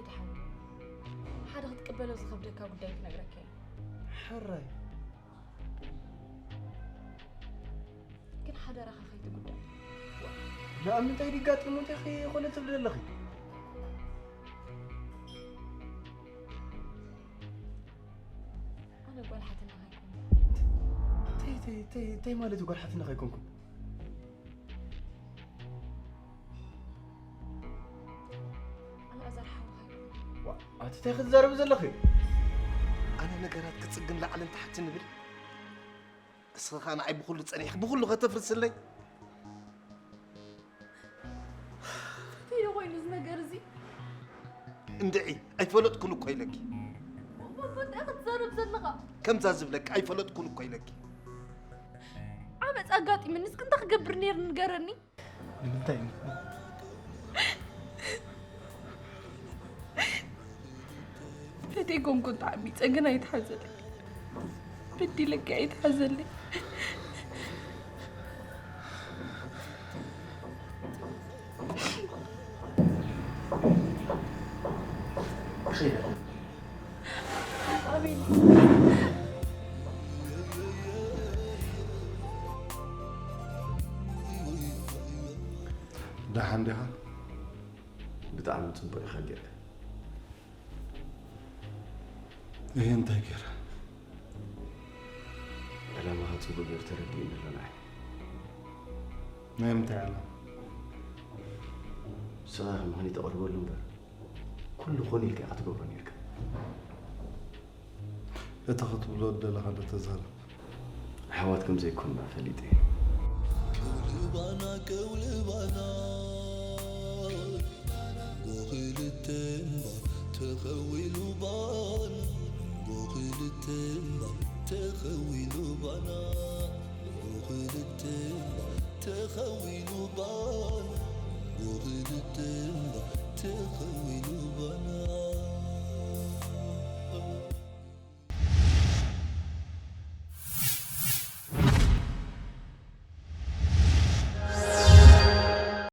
ደሓን፣ ሓደ ክትቅበሎ ዝኸብደካ ጉዳይ ክነግረካ እየ። ሕራይ። ግን ሓደራኻ ከይትጉዳእ። ንኣብ ምንታይ ድጋጥም እንታይ ኸይኾነ ትብል ዘለኺ? ኣነ ጓል ሓትነኻ ኣይኮንኩን። እንታይ እንታይ እንታይ እንታይ ማለት እዩ ጓል ሓትነኻ ኣይኮንኩን? ኣልኣዛር ሓውኻ ኣይኮንኩን። ዋ፣ ኣቲ እንታይ ክትዛረቢ ዘለኺ? ኣነ ነገራት ክጽግን ላዕልን ታሕትን ንብል። እስኺ ኸኣ ንዓይ ብኹሉ ጸኒሕኪ ብኹሉ ከተፍርስለይ? ፈትየ ኮይኑ እዚ ነገር እዚ። እንድዒ ኣይፈለጥኩን እኮ ኢለኪ። እሞ እንታይ ክትዛረብ ዘለኻ? ከምዛ ዝብለኪ ኣይፈለጥኩን እኮ ኢለኪ። ዓመፅ ኣጋጢሙኒ፣ እስኪ እንታይ ክገብር ነይሩ ንገረኒ። ንምንታይ? ፈትየ ኮንኩ ተዓሚፀ፣ ግን ኣይትሓዘለይ። በዲለኪ፣ ኣይትሓዘለይ። ኣቤል። ደሓን ዲኻ? ብጣዕሚ ጽቡቕ ኢኻ ጌርካ። እየ እንታይ ገይረ? ዕላማኻ ጽቡቕ ገይሩ ተረዲእኒ ኣሎ ንዓይ። ናይ ምንታይ ዕላማ? ንስኻ ከም ምኽንያት ተቕርበሉ እምበር፣ ኩሉ ኮን ኢልካ ኢኻ ትገብሮ ነይርካ። እቲ ክትብሎ ዝደለኻ ዶ ተዛረብ። ኣሕዋት ከም ዘይኮንና ፈሊጠ እየ። ከውልባና ከውልባና ብኽልተ እምባ ተኸዊሉ ባና ብኽልተ እምባ ተኸዊሉ ባና ብኽልተ እምባ ተኸዊሉ